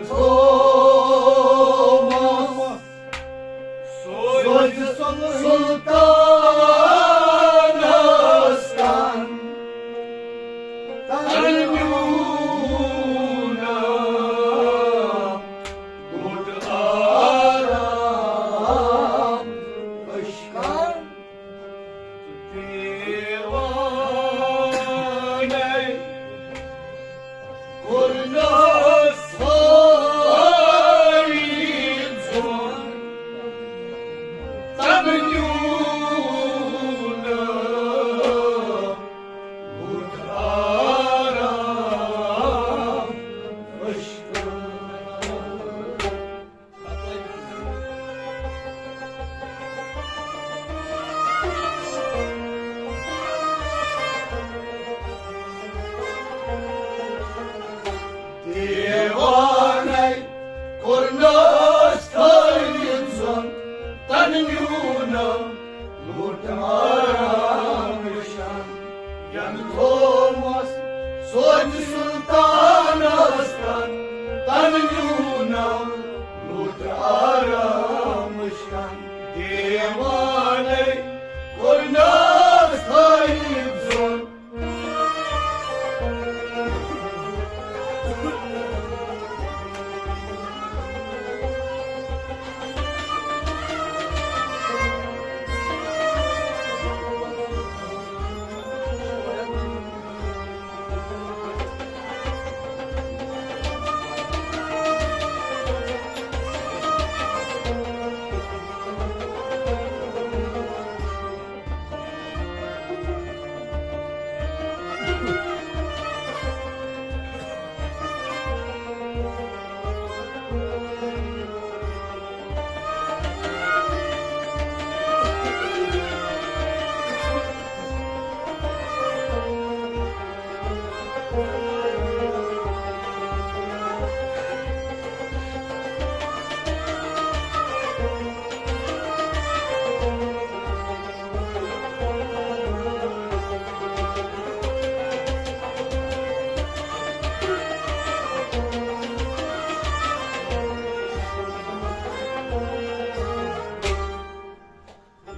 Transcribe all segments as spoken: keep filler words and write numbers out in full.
Thomas سوزِ سلطانس تن، تن نیونم لوٚٹ آرام عشقن۔ دیوانَے کوٚرنَس فٲیِد زوٚن، تَنہٕ نیوٗنَم لوٚٹ آرام عشقَن۔ دیوانَے کوٚرنَس تھٲوِتھ زوٚن، تَنہٕ نیوٗنَم لوٚٹ آرام عشقَن۔ ین تھومس سوزِ سلطانس تن، تن نیونم لوٚٹ آرام عشقن۔ دیوانَے کوٚرنس تھٲوِتھ زوٚن۔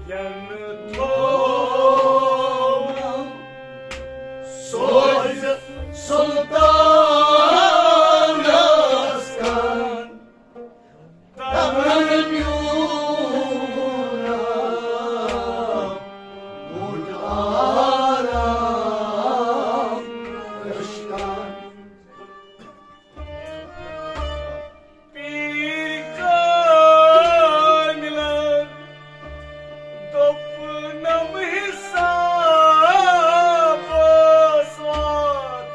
ین تھوو سوزِ سلطانس کن، تمن میون بوٚڑ آرام عشقن۔ پیٖر کاملن دوٚپنم حسابس وات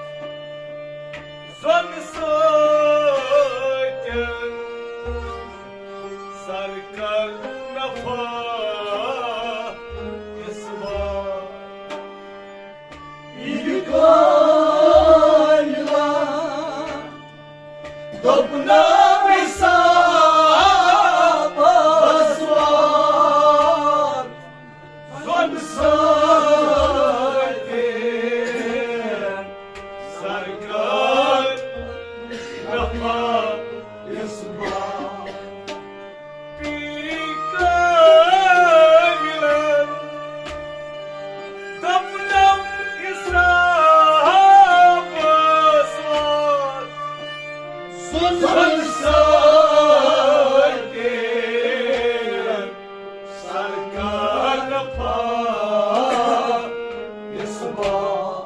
زۄنہٕ سۭتۍ سرکر نفع اثبات۔ پیٖر کاملن دوٚپنم حسابس وات زۄنہٕ سۭتۍ سرکار نفع اثبات۔ پیٖر کاملن دوٚپنم حسابس وات زۄنہٕ سۭتۍ سرکار نفع اثبات۔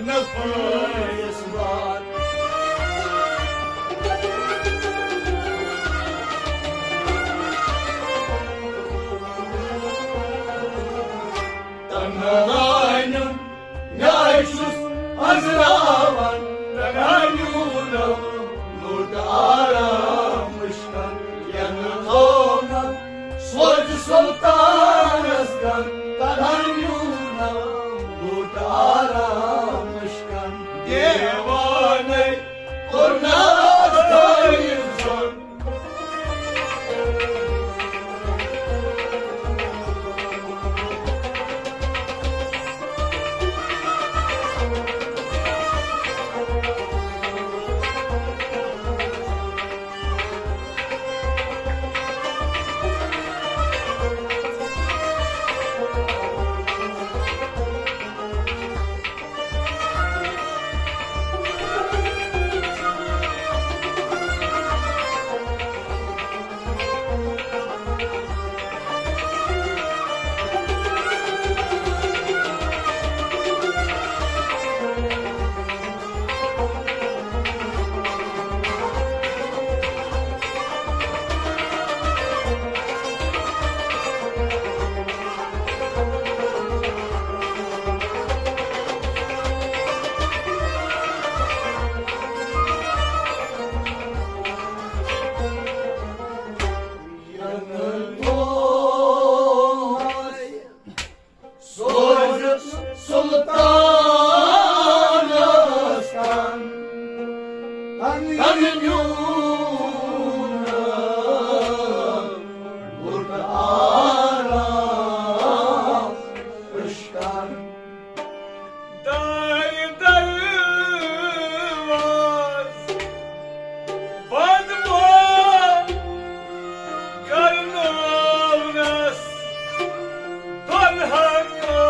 نفس بار۔ تنہائی نیاے چھُس أنٛزراوان، تنہائی نیونم لوٚٹ آرام مشکن۔ ینہٕ تھوونم سوزِ سلطانس کن، تنہائی نیونم لوٚٹ آرام مشکن۔ دیوانے کوٚرنس دٲیِر زن۔ سوز سلطانس کن، تن نیونم لوٚٹ آرام مشکن۔ دارِ درواز بند ما کرناونس دۄن ہتھ قٲصدن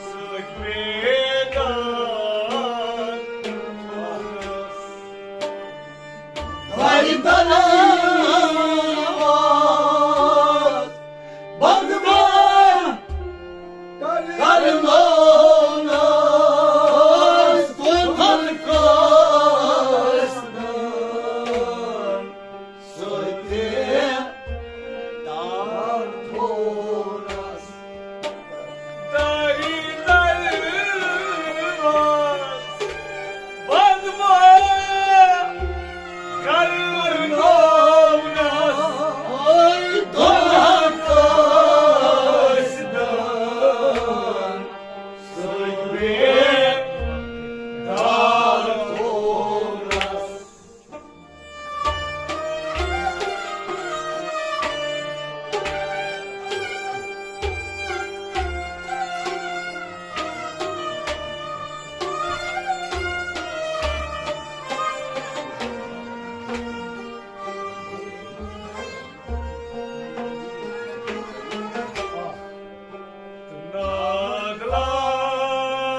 سۭتۍ بیدار پانس۔ دارِ درواز بند ما کرناونس دۄن ہتھ قٲصدن سۭتۍ بیدار پانس۔ دارِ درواز بند ما کرناونس دۄن ہتھ قٲصدن سۭتۍ بیدار پانس۔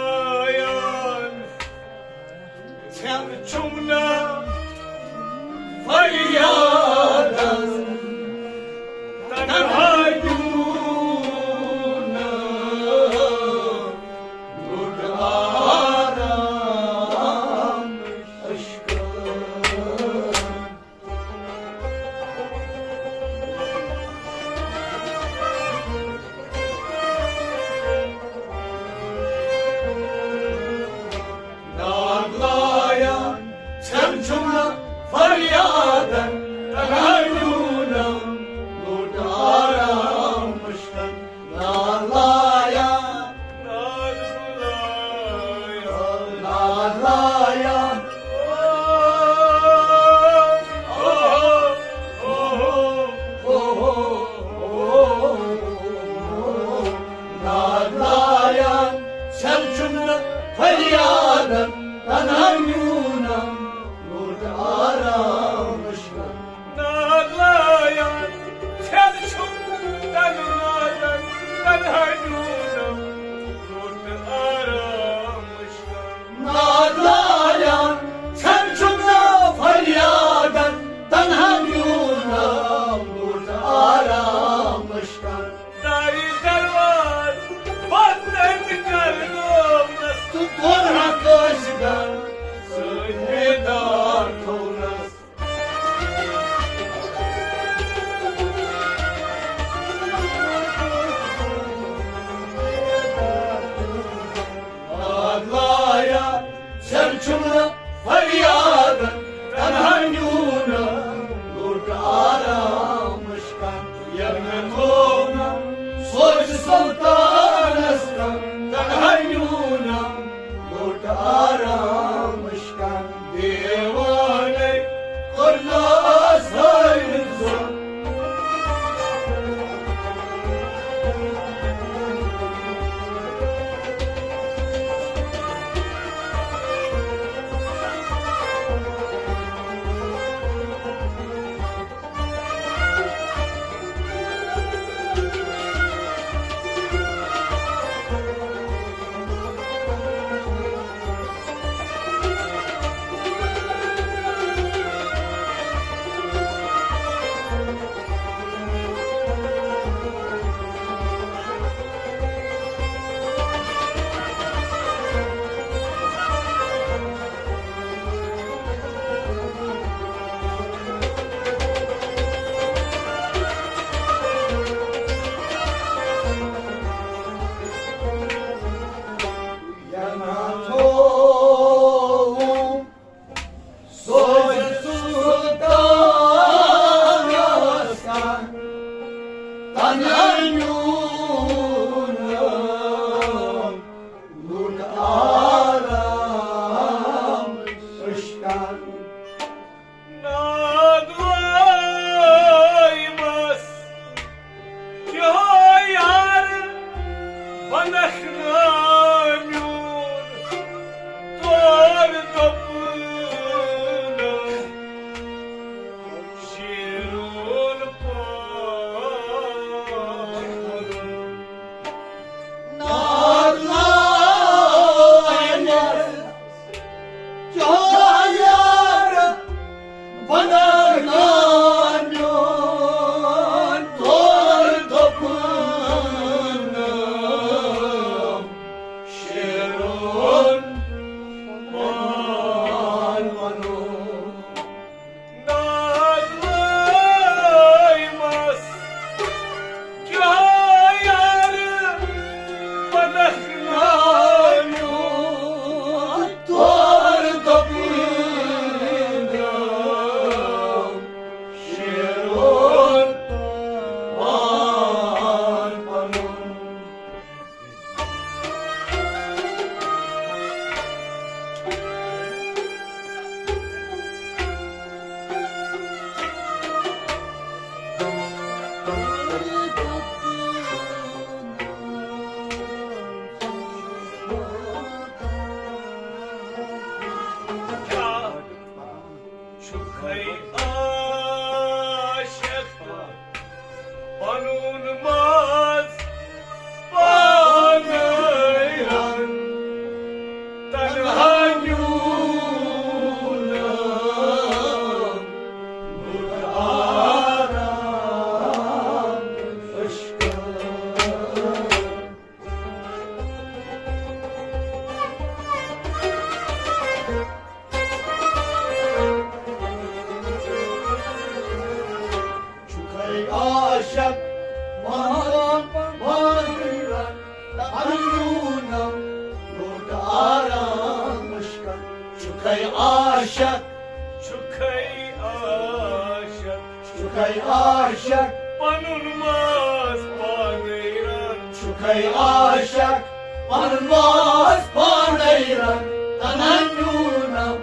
ناگلایان ژھٮ۪ن چھُم نہٕ فریادن تنہا دیُن لوٚٹ آرام عشقن۔ ناگلایان ژھٮ۪ن چھُم نہٕ فریادن تنہا دیُنم لوٚٹ آرام مشکن۔ ناگلایان، ناگلایان، ناگلایان۔ ناگلایان ژھٮ۪ن چھُم نہٕ فریادن تنہا دیُنم لوٚٹ آرام مشکن۔ دیوانَے کوٚرنَس حٲران زوٚن۔ یَنہٕ تھوٚو سوزِ سُلطانس کانٛہہ، تنہا نیوٗنم لوٚٹ آرام عشقن۔ ناد لٲیمس چہو یار بنکھ نا میون، تور دوٚپُن شیرون پاپُن۔ ناد لٲیمس چہو یار بنکھ نا میون، تور دوٚپُن شیرون پان پنُن۔ ناد لٲیمس چہو یار بنکھ نا میون، تور دوٚپُن شیرون پان پنُن۔ کیٛاہ چھُکھے عاشق پنُن ماز پانَے رَن، تنہا نیوٗنم لوٚٹ آرام عشقن۔ چھُکھے عاشق پنُن ماز پانَے رَن، تنہا نیوٗنم لوٚٹ آرام عشقن۔ چھُکھے عاشق، چھُکھے عاشق، چھُکھے عاشق پنُن ماز پانَے رَن۔ چھُکھے عاشق پنُن ماز پانَے رَن، تنہا نیوٗنم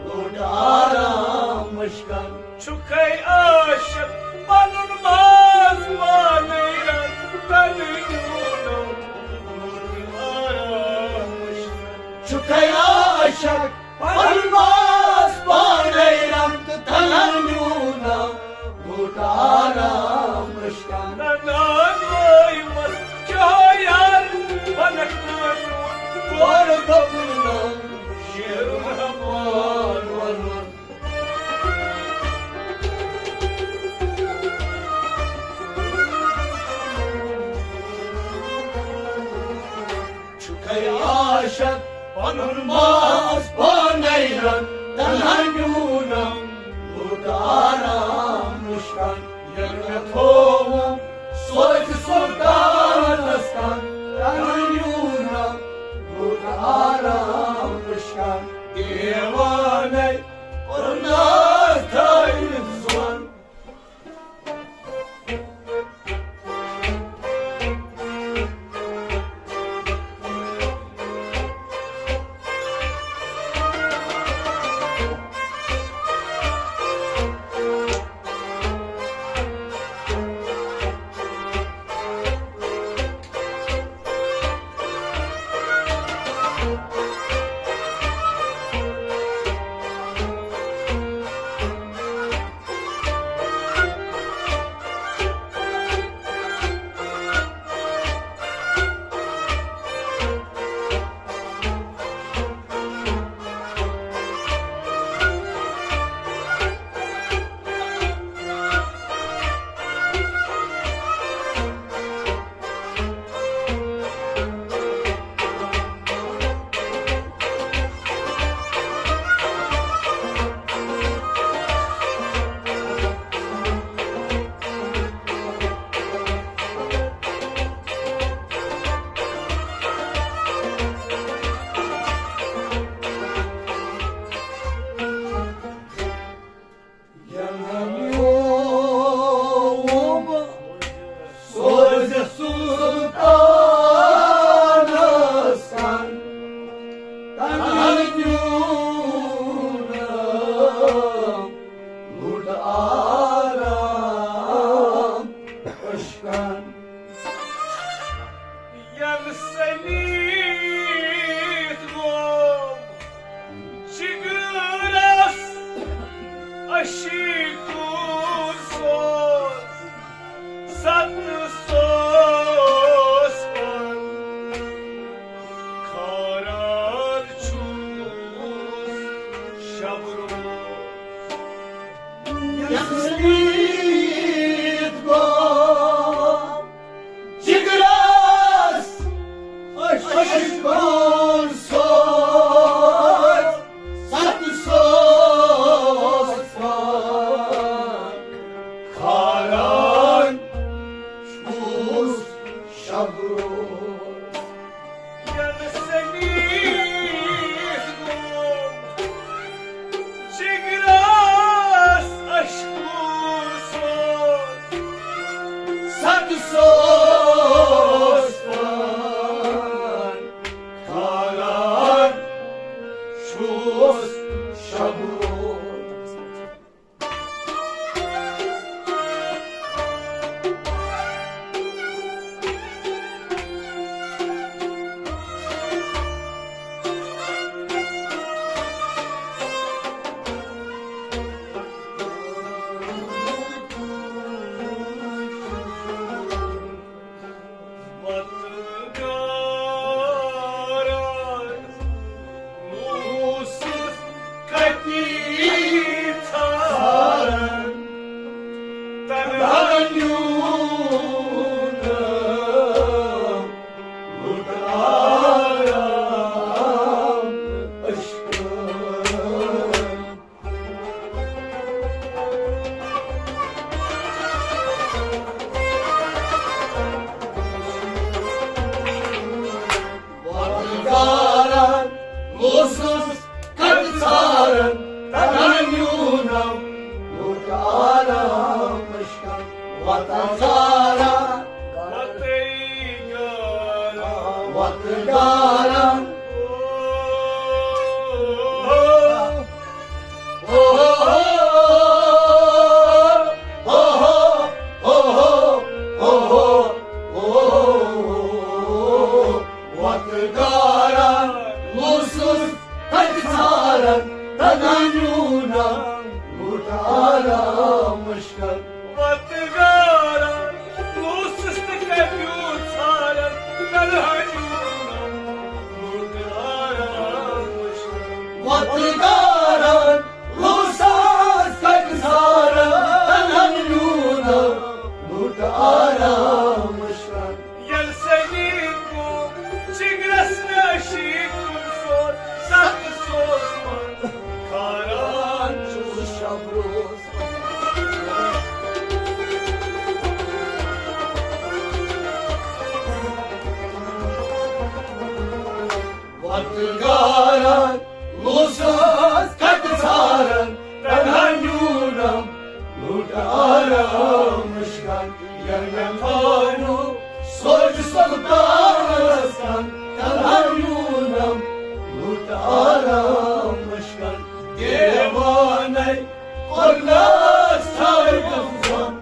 لوٚٹ آرام عشقن۔ چھُکھے عاشق پنُن ماز پانَے رَن، تنہا نیوٗنم لوٚٹ آرام عشقن۔ چھُکھے عاشق پنُن ماز پانَے رَن تہٕ تنہا نیوٗنم لوٚٹ آرام عشقن۔ نہ ناد لٲیمس چہو یار بنکھ نا میون، تور دوٚپُن شیرون پان پنُن۔ چھُکھے عاشق پنُن ماز پانَے رَن، تنہا نیوٗنم لوٚٹ آرام عشقن۔ یَنہٕ مےٚ تھووُم سوزِ سُلطانس کانٛہہ، تنہا نیوٗنم لوٚٹ آرام عشقن۔ دیوانَے کوٚرنَس تھٲوِتھ زوٚن۔ یَتھ سۭتۍ گوٚو جِگرَس عشقَن سۭتۍ ستہٕ سوز پان کھاران چھُس شب روز۔ یَنہٕ سٔمیٖس گوٚو جِگرَس عشقَن سۭتۍ ستہٕ سوز پان کھاران چھُس شب روز۔ وَتہٕ گاران اوسُس کَتہِ ژھاران، تَنہا نیوٗنم لُٹ آرام عشقَن۔ وَتہٕ گاران اوسُس کَتہِ ژھاران، تَنہا نیوٗنم لُٹ آرام عشقَن۔ وَتہٕ گاران، وَتَے گاران۔ وَتہٕ گاران۔ وَتہٕ گاران اوسُس تَتہِ ژھاران، تَنہا نیوٗنم لُٹ آرام عشقَن۔ وَتہٕ گاران اوسُس تہٕ کَتہِ ژھاران، تَنہا نیوٗنم لُٹ آرام عشقَن۔ وَتہٕ گاران اوسُس کَتہِ ژھاران، تَنہا نیوٗنم لُٹ آرام عشقَن۔ ییٚلہِ سٔمیٖس گوٚو جِگرَس مےٚ عشقَن سۭتۍ ستہٕ سوز پان کھاران چھُس شب روز۔ وَتہٕ گاران اوسُس کَتہِ ژھاران، تَنہا نیوٗنم لُٹ آرام عشقَن۔ ییٚلہِ مےٚ تھاونو سوچ سُلطانَس تَن، تَنہا نیوٗنم لُٹ آرام عشقَن۔ دیوانَے کوٚرنَس ژھاوِ غمزن۔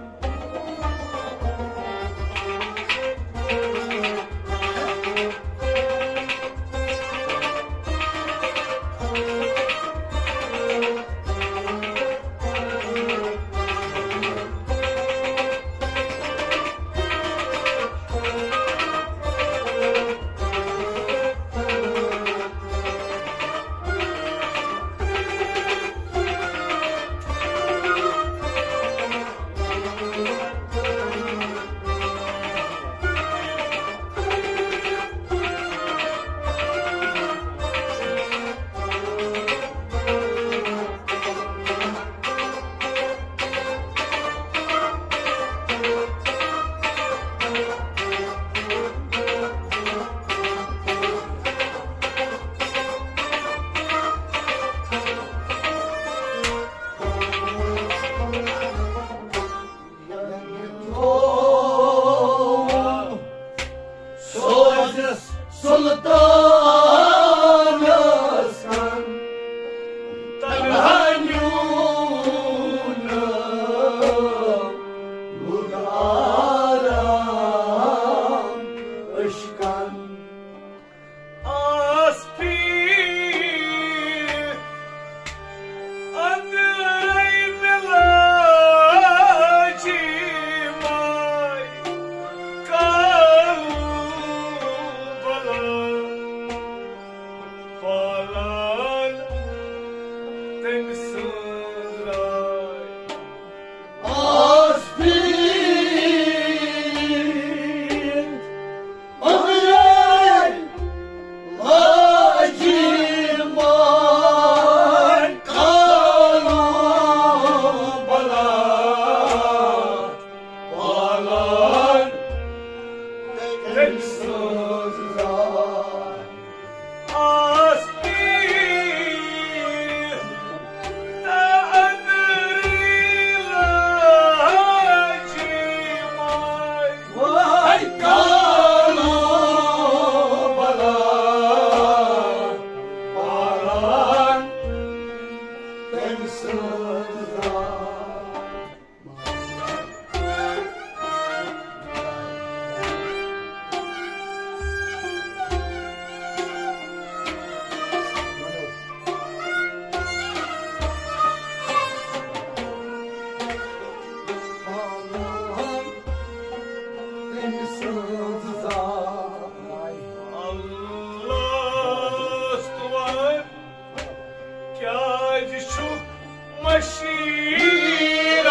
شیراوان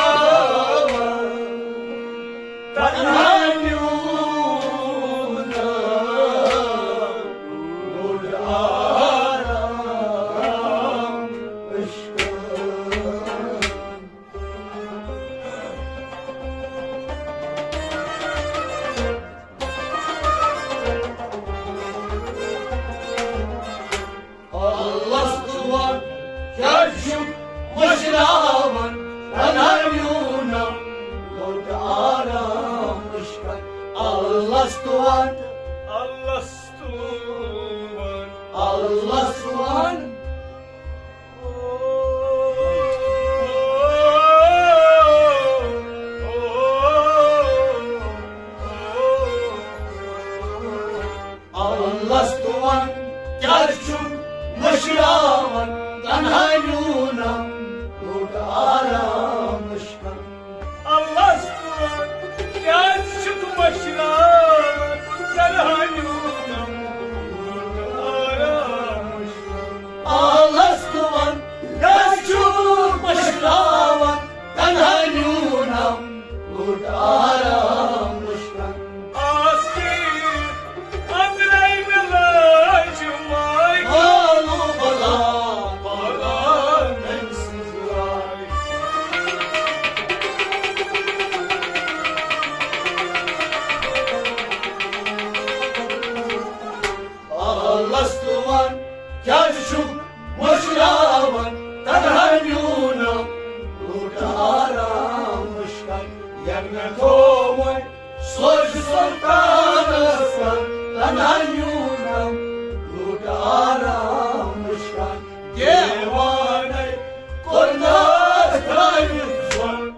تنہا نیونم، لوٚڑ آرام عشقن۔ الستُ وَن، کیٛازِ چھُکھ مٔشراوان تنہا نیونم، لوٚڑ آرام عشقن۔ الستُ وَن، الستُ وَن، الستُ وَن۔ الستُ وَن، کیٛازِ چھُکھ مٔشراوان تنہا نیونم، لوٚڑ آرام عشقن۔ الستُ وَن، کیٛازِ چھُکھ مٔشراوان تنہا نیونم، لوٚڑ آرام عشقن۔ الستُ وَن، کیٛازِ چھُکھ مٔشراوان تنہا نیونم، لوٚڑ آرام عشقن۔ آستی أنٛدرَے مےٚ لٲج واے۔ آلو بلا، بلا، أمۍ سٕنٛز واے۔ الستُ وَن، کیٛازِ چھُکھ مٔشراوان تنہا نیونم، لوٚڑ آرام عشقن۔ یَنہٕ مےٚ تھوو وۄنۍ سوزِ سلطانس کن، تنہا نیونم، لوٚڑ آرام عشقن۔ دیوانَے کوٚرنس ترٛٲوِتھ زوٚن۔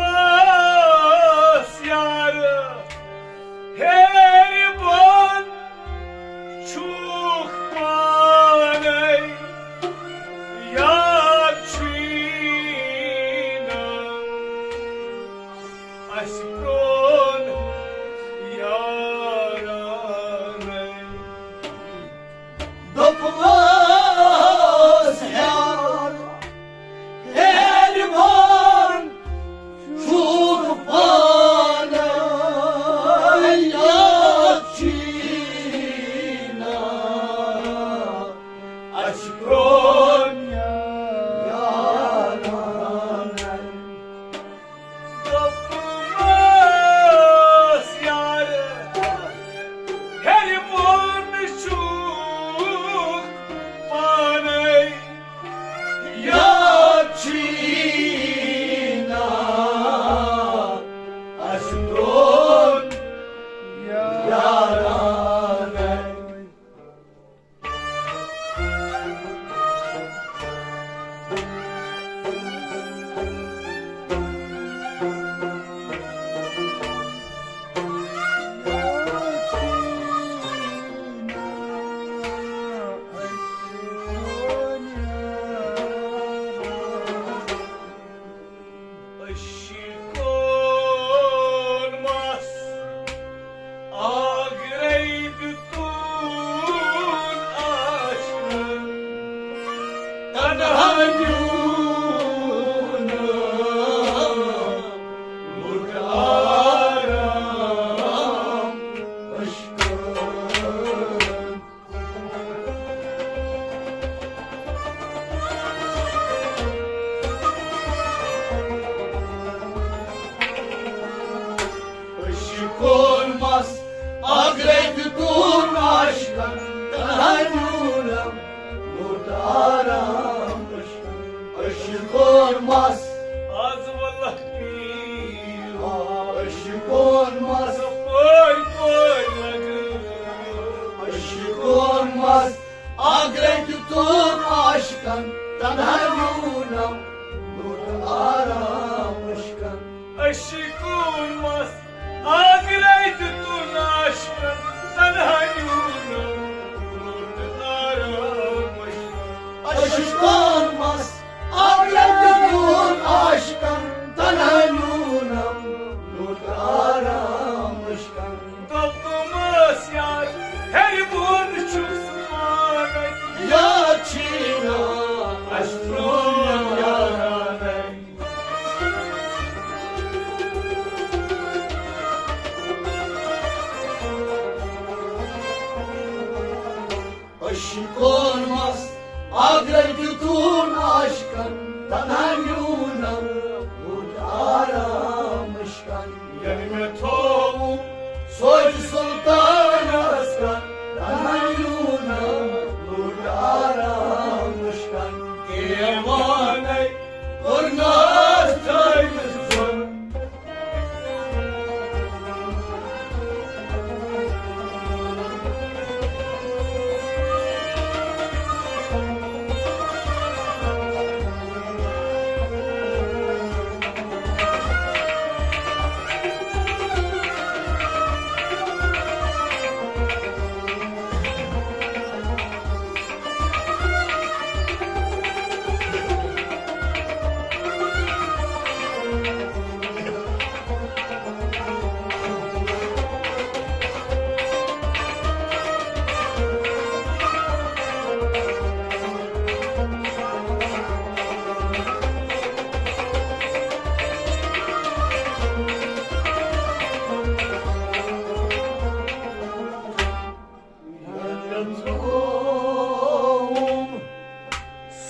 دوٚپمَس یارٕ، ہیٚرِ بۄن چھُکھ پانَے، یاد چھُے نہٕ اَسہِ پرٛون یارانَے۔ دوٚپمَس یارٕ، ہیٚرِ بۄن چھُکھ پانَے، یاد چھُے نہٕ آز ولکھ پیٖل عشقن مست۔ پٲرۍ پٲرۍ لگٲو۔ عشقن مست۔ آگرے دیُتُن عاشقن تنہا نیوٗنم، لوٚٹ آرام عشقن۔ عشقن مست۔ آگرے دیُتُن عاشقن تنہا نیوٗنم، لوٚٹ آرام عشقن۔ عشقن مست۔ آگرے دیُتُن عاشقن تنہا نیوٗنم، لوٚٹ آرام عشقن۔ دوٚپمَس یار، ہیٚرِ بۄن چھُس پانَے۔ یاد چھِی نا اَسہِ پرٛون یارانَے۔ عشقن مست۔ آگرے دیُتُن عاشقن تنہا نیوٗنم، لوٚٹ آرام عشقن۔ ییٚلہِ مےٚ تھووُم سوچ سلطانس کن، تنہا نیوٗنم، لوٚٹ آرام عشقن۔ دیوانَے کوٚرنس تھٲوِتھ ظلم۔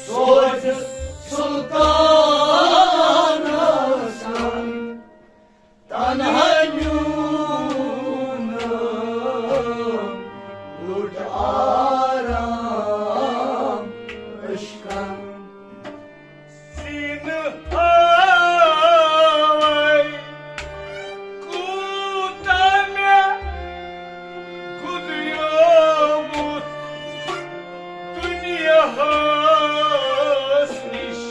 سوچ سلطانس کن، تنہا نیوٗنم، لوٚٹ آرام عشقن۔ سیٖنہٕ ہاوَے کوٗتاہ مےٚ گُدریومُت دُنیاہَس نِش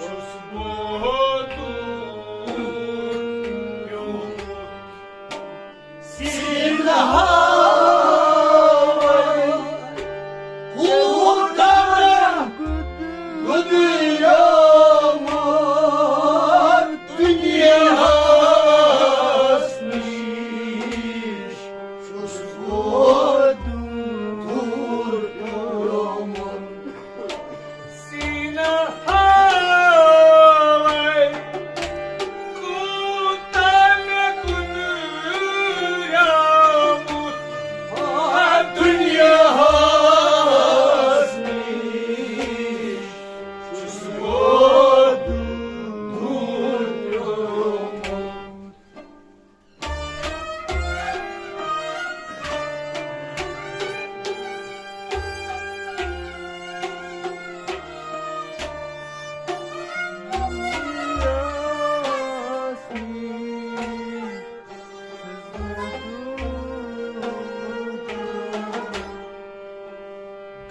چھُس بہٕ دوٗر پیوٚمُت۔ سیٖنہٕ ہاوَے کوٗتاہ مےٚ گُدریومُت دُنیاہَس نِش چھُس بہٕ دوٗر پیوٚمُت۔ سیٖنہٕ ہاوَے کوٗتاہ مےٚ گُدریومُت دُنیاہَس نِش چھُس بہٕ دوٗر پیوٚمُت۔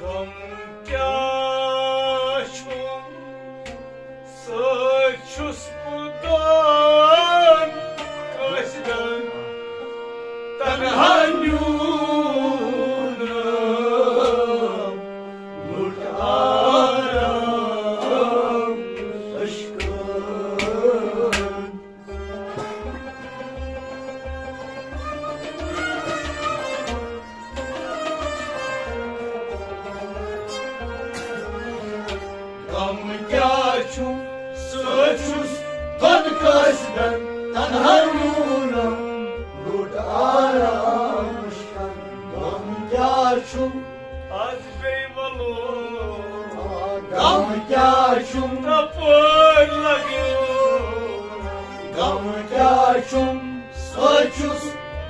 غم کیٛاہ چھُم، سۭتۍ چھُس بہٕ دۄن قٲصدن تنہا نیوٗنم، لوٚٹ آرام عشقن۔ غم کیٛاہ چھُم، سۭتۍ چھُس دۄن قٲصدن تنہا نیوٗنم، لوٚٹ آرام عشقن۔ غم کیٛاہ چھُم، از بیٚیہِ وَلو۔ غم کیٛاہ چھُم، تَپٲرۍ لَگیو۔ غم کیٛاہ چھُم، سۭتۍ چھُس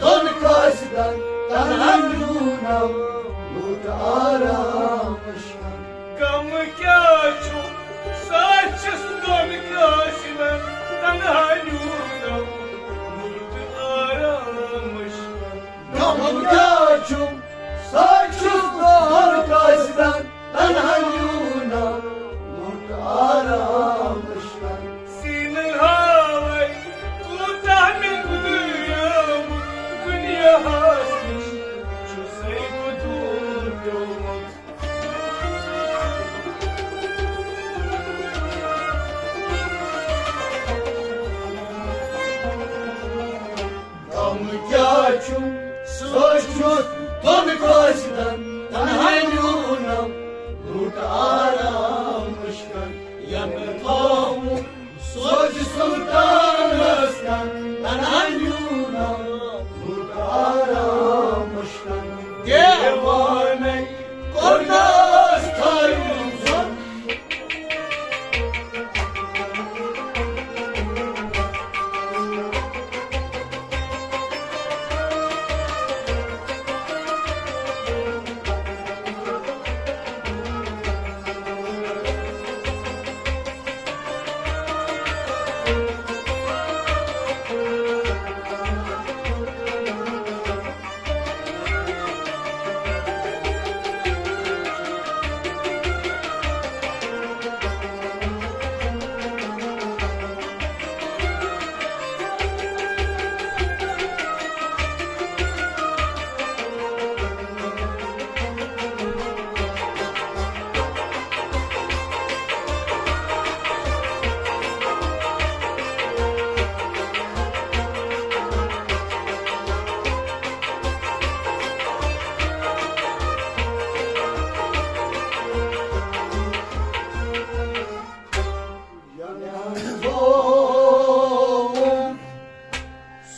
دۄن قٲصدن تنہا نیوٗنم، لوٚٹ آرام عشقن۔ غم کیٛاہ چھُم، سۭتۍ چھُم، سۄ چھُس دۄن قٲصدن تنہا نیوٗنم، لُٹ آرام عشقن۔ سیٖنہٕ ہاوَے کوٗتاہ مےٚ گُزریومُت، دُنیاہَس نِش چھُسَے بہٕ دوٗر پیوٚمُت۔ غم کیٛاہ چھُم، سُہ چھُس دۄن قٲصدن تنہا نیوٗنم، لُٹ آرام عشقن۔ یَنہٕ تھوٚوُم سوزِ سُلطانس کن، تنہا نیوٗنم، لُٹ آرام عشقن۔ دیوانَے کوٚرنس تھٲوِم زن۔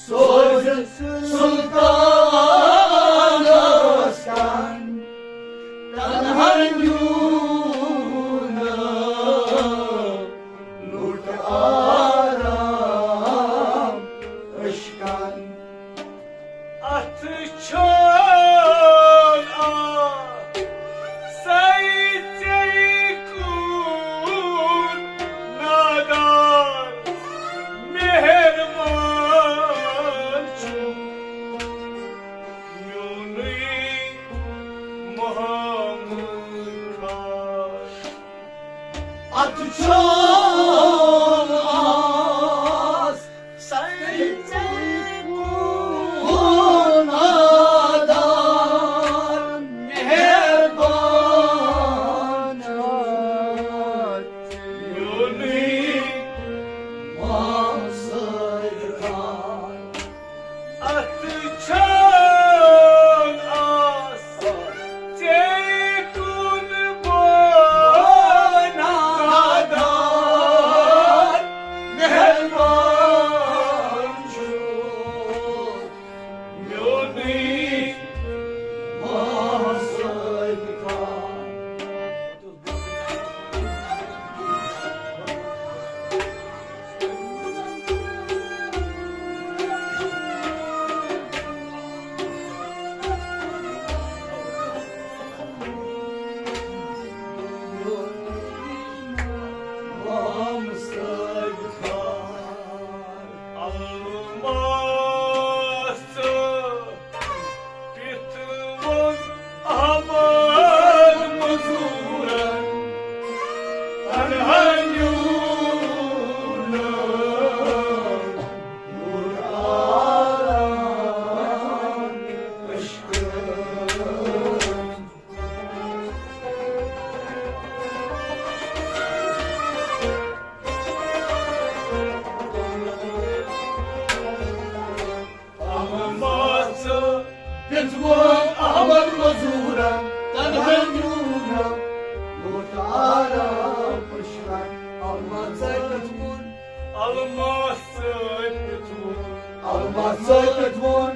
سوزِ سُلطانس کن، تنہا نیوٗنم، لُٹ آرام عشقن۔ اتھ چھان آسے ژےٚ کوٗت نادان، مہربان چھُ میونُے محمد خان۔ اتھ چھان آس سنچے کو نادان مہربان یونی ماسر خان۔ اتھ چھان آس ژےٚ کُن بہٕ نادان، مہربان چھُ میونُے ماسر خان۔ الماس پِتھ ووٚن احمد مزوٗرن، تنہا نیوٗنم لوٚگ آرام عشقن۔ الماس پِتھ ووٚن احمد مزوٗرن، تنہا نیوٗنم لوٚگ آرام عشقن۔ الماس پِتھ ووٚن، الماس پِتھ ووٚن، الماس پِتھ ووٚن،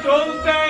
Don't